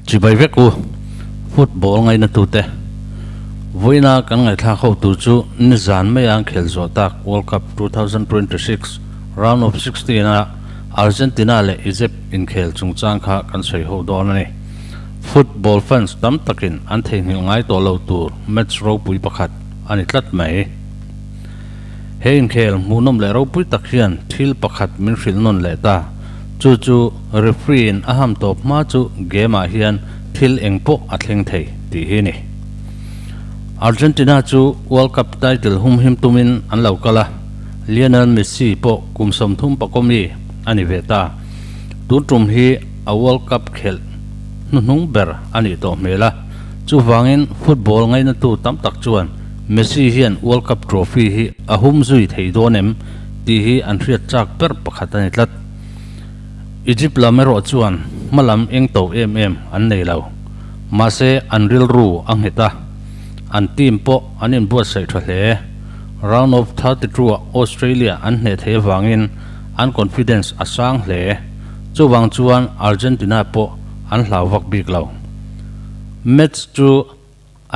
Chibai vek u, football ngaina tute. Vawiina kan ngaihthlak ho tur chu nizan maia an khel zawh tak World Cup 2026 Round of 16 a Argentina leh Egypt inkhel chungchang kha kan sawi ho dawn a ni. Football fans tam takin an theihnghilh ngai tawh lo tur match ropui pakhat a ni tlat mai. He inkhel hmuhnawm leh ropui tak hian thil pakhat min hrilh nawn leh ta. Chu chu referee in a ham tawp hma chu game ah hian thil eng pawh a thleng thei tih hi a ni. Argentina chu World Cup title humhim tumin an lo kal a, Lionel Messi pawh kum 30 pakawmi a ni ve ta. Tun tum hi a World Cup khelh hnuhnung ber a nih tawh hmel a, chuvangin football ngainatu tam tak chuan Messi hian World Cup trophy hi a hum zui thei dawn em tih hi an hriat chak ber pakhat a ni tlat. Egypt lam erawh chuan hma lam eng to em em an nei lo. Mahse an rilru a nghet a, an team pawh an inbuatsaih tha hle. Round of 32 ah Australia an hneh thei avangin an confidence a sang hle. Chuvang chuan Argentina pawh an hlau vak bik lo. Match chu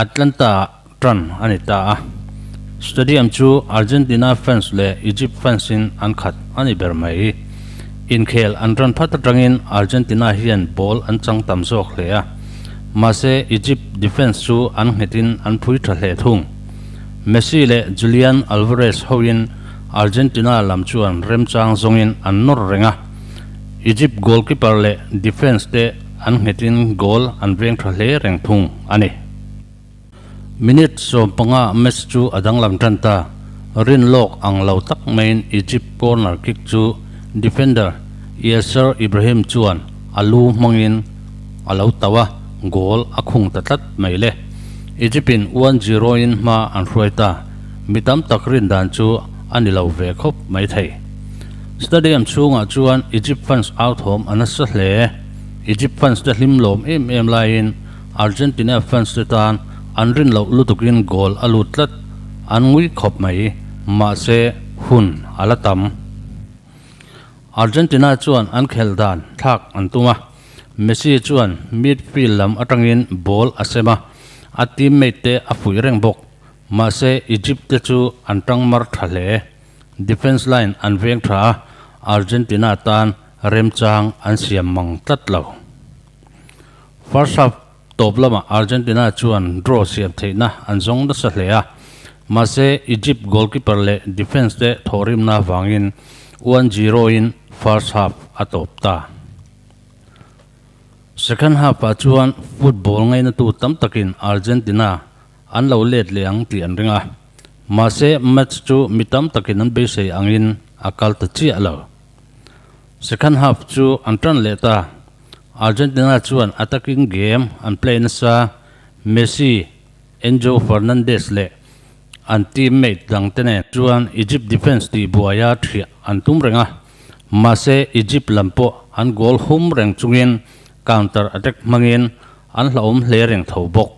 Atlanta-ah ṭan a ni ta a, stadium chu Argentina fans leh Egypt fans-in an khat a ni ber mai. Inkhel an ṭan phat aṭangin Argentina hian ball an chang tam zawk hle a, mahse Egypt defence chu an nghetin an phui ṭha hle thung. Messi leh Julian Alvarez hoin Argentina lam chuan remchang zawngin an nawr reng a, Egypt goalkeeper leh defence te an nghetin goal an veng tha hle reng thung a ni. Minute 15 match chu a danglam tan ta. Rin lawk ang lo tak maiin Egypt corner kick chu defender Yasser Ibrahim chuan a lu hmangin a lo tauh a, goal a khung ta tlat mai le. Egypt in 1-0 in hma an hruai ta. Mi tam tak rin dan chu a ni lo ve khawp mai thei. Stadium chhungah chuan Egypt fans authawm a nasa hle. Egypt fans te hlim lawm em em laiin Argentina fans te tan an rin loh lutukin goal a lut tlat. An ngui khawp mai. Mahse, hun a la tam. Argentina chuan an khelh dan thlak an tum a. Messi chuan midfield lam atangin ball a sem a, a teammate te a fuih reng bawk. Mahse, Egypt te chu an tang mar tha hle. Defence line an veng tha a, Argentina tan remchang an siam mang tlat lo. First half tawp lamah Argentina chuan draw siam theihna an zawng nasa hle a, mahse Egypt goalkeeper leh defence te thawhrimna avangin 1-0 in first half a tawp ta. Second half ah chuan football ngainatu tam takin Argentina an lo let leh ang tih an ring a. Mahse, match chu mi tam takin an beisei angin a kal ta chiah lo. Second half chu an tan leh ta. Argentina chuan attacking game an play nasa, Messi, Enzo Fernandez leh an teammate dangte nen chuan Egypt defence tihbuaia thiah an tum reng a. Mahse, Egypt lam pawh an goal hum reng chungin counter attack hmangin an hlauhawm hle reng tho bawk.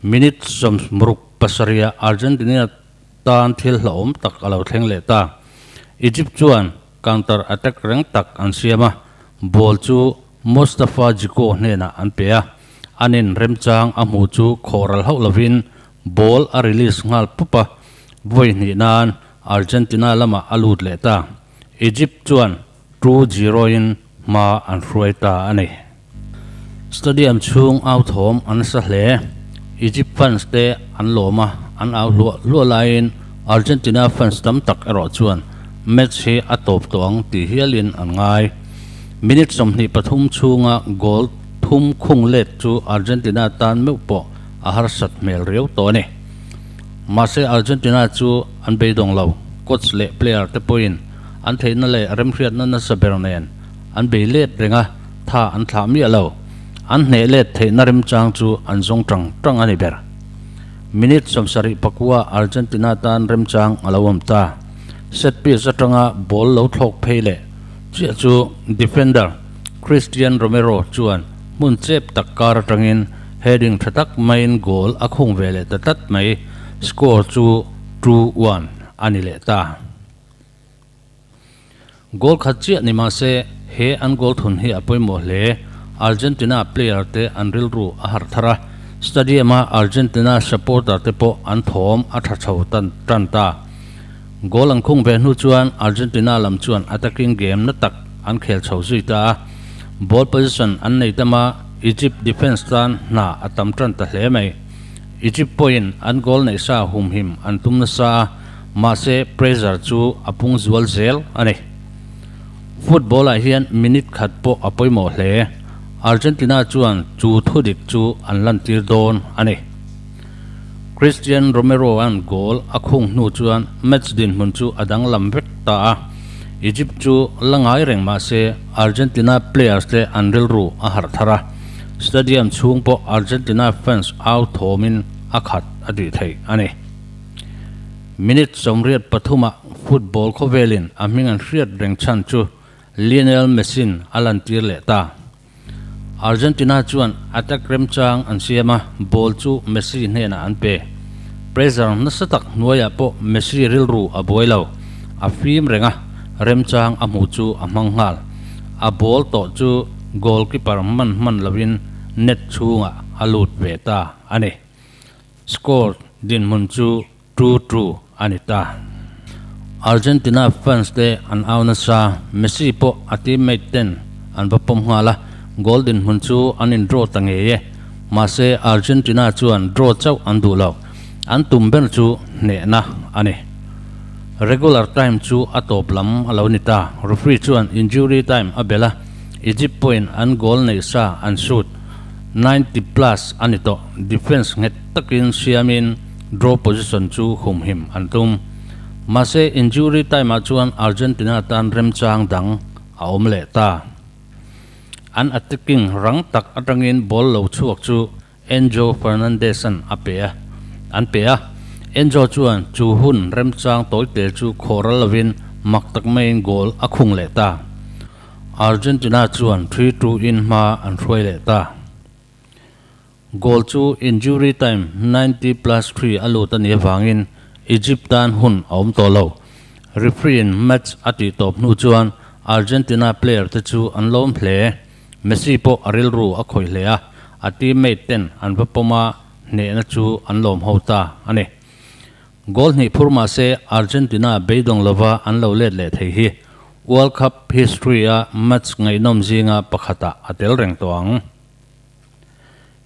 Minute 67 Argentina tan thil hlauhawm tak a lo thleng leh ta. Egypt chuan counter attack reng tak an siam a, ball chu Mostafa Zico hnenah an pe a, anin remchang a hmu chu khawhral hauh lovin ball a release nghal pup a, vawi hnih nan Argentina lamah a lut leh ta. Egypt chuan 2-0 in hma an hruai ta a ni. Stadium chhung au thawm a nasa hle. Egypt fans te an lawm a, an au hluah hluah laiin Argentina fans tam tak erawh chuan match hi a tawp tawh ang tih hialin an ngai. Minute 23 chhunga goal thum khung let chu Argentina tan meuh pawh a harsat hmel riau tawh a ni. Mahse Argentina chu an beidawng lo, coach leh player te pawhin an theihna leh remhriatna nasa ber nen an bei let reng a, tha an thlah miah lo. An hneh let theihna remchang chu an zawng tang tang a ni ber. Minute 74 Argentina tan remchang a lo awm ta. Set piece atanga ball lo thlawk phei leh chiah chu defender Cristian Romero chuan hmun chep tak kar atangin heading tha tak maiin goal a khung ve leh ta tlat mai. Score chu 2-1 a ni leh ta. Goal khat chiah ni mahse he an goal thun hi a pawimawh hle. Argentina player te an rilru a harh thar a, stadium a Argentina supporter te pawh an thawm a tha chho tan tan ta. Goal an khung ve hnu chuan Argentina lam chuan attacking game na tak an khel chho zui ta a, ball position an nei tam a, Egypt defence tan hna a tam tan ta hle mai. Egypt pawhin an goal neih sa humhim an tum nasa a, mahse pressure chu a pung zual zel a ni. Football ah hian minute khat pawh a pawimawh hle. Argentina chuan chu thudik chu an lantir dawn a ni. Cristian Romero-a'n goal a khung hnu chuan match dinhmun chu a danglam vek ta a. Egypt chu la ngai reng mah se Argentina players te an rilru a harh thar a. Stadium chhung pawh Argentina fans au thawmin a khat a tih theih a ni. Minute 83 ah football khawvelin a hming an hriat reng chhan chu Lionel Messi-n a lantir leh ta. Argentina chuan attack remchang an siam a, ball chu Messi hnenah an pe. Pressure nasa tak hnuaiah pawh Messi rilru a buai lo. A fim reng a, remchang a hmuh chu a hmang nghal. A ball tawh chu goalkeeper hman hman loin net chhungah a lut ve ta a ni. Score dinhmun chu 2-2 a ni ta. Argentina fans te an au nasa, Messi pawh a teammate ten an va pawm nghal a, goal dinhmun chu an in draw ta ngei e. Mahse Argentina chuan draw chauh an duh lo, an tum ber chu hnehna a ni. Regular time chu a tawp lam a lo ni ta, referee chuan injury time a belh a, Egypt pawhin an goal neih sa an shoot. 90 plus a ni tawh, defence nghet takin siamin draw position chu humhim an tum. Mahse injury time ah chuan Argentina tan remchang dang a awm leh ta. An attacking rang tak atangin ball lo chhuak chu Enzo Fernandez-a'n a pe a, an pe a. Enzo chuan chu hun remchang tawite chu khawhral lovin mak tak maiin goal a khung leh ta. Argentina chuan 3-2 in hma an hruai leh ta. Goal chu injury time 90 plus 3 a lut a nih avangin Egypt tan hun a awm tawh lo. Referee in match a tih tawp hnu chuan Argentina player te chu an lawm hle. Messi pawh a rilru a khawih hle a, a teammate ten an va pawm a, hnehna chu an lawm ho ta a ni. Goal hnih phur mah se Argentina beidawng lova an lo let leh thei hi World Cup history a match ngaihnawm zinga pakhatah a tel reng tawh ang.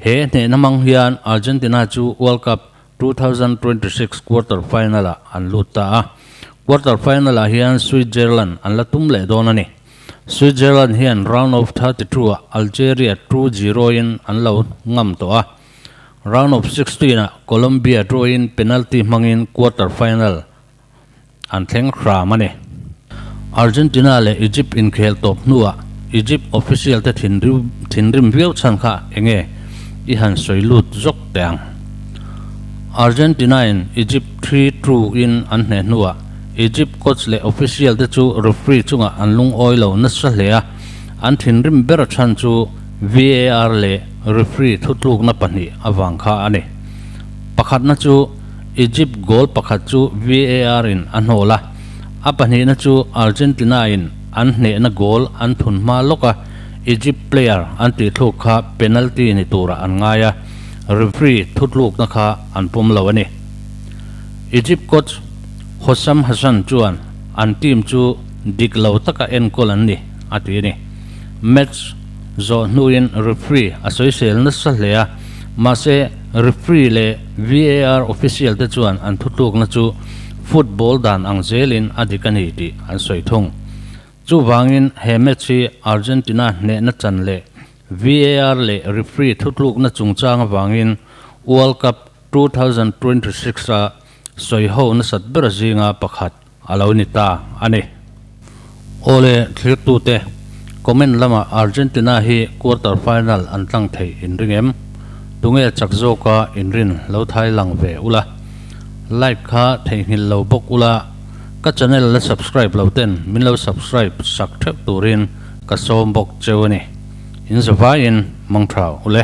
He hnehna hmang hian Argentina chu World Cup 2026 quarter final-ah an lut ta a. Quarter final-ah hian Switzerland an la tum leh dawn a ni. Switzerland hian round of 32-ah Algeria 2-0 in an lo ngam tawh a. Round of 16 ah Colombia drawin penalty hmangin quarter final an thleng hram a ni. Argentina leh Egypt inkhel tawp hnuah Egypt official te thinrim viau chhan kha enge i han sawi lut zawk teh ang. Argentina in Egypt 3-2 in an hneh hnuah Egypt coach leh official te chu referee chungah an lungawi lo nasa hle a, an thinrim ber chhan chu VAR leh referee thutlukna pahnih avang kha a ni. Pakhatna chu Egypt goal pakhat chu VAR in a hnawl a, a pahnihna chu Argentina in an hnehna goal an thun hma lawk a, Egypt player an tihthluk kha penalty ni turah an ngai a, referee thutlukna kha an pawm lo a ni. Egypt coach Hossam Hassan chuan an team chu dik lo taka enkawl an ni a ti a ni. Match zawh hnuin referee a sawisel nasa hle a, mahse referee leh VAR official te chuan an thutlukna chu football dan ang zelin a dik a ni tih an sawi thung. Chuvangin he match hi Argentina hnehna chan leh VAR leh referee thutlukna chungchang avangin World Cup 2026 a sawiho nasat ber zinga pakhat a lo ni ta a ni. Awle thlirtute, comment lamah Argentina hi quarter final an tlang theih in ring em? Tunge chak zawka inrin lo thai lang ve ula. Like kha theihnghilh lo bawk ula, ka channel la subscribe lo ten min lo subscribe sak theuh turin ka sawm bawk cheu a ni. In zavaiin mangtha ule.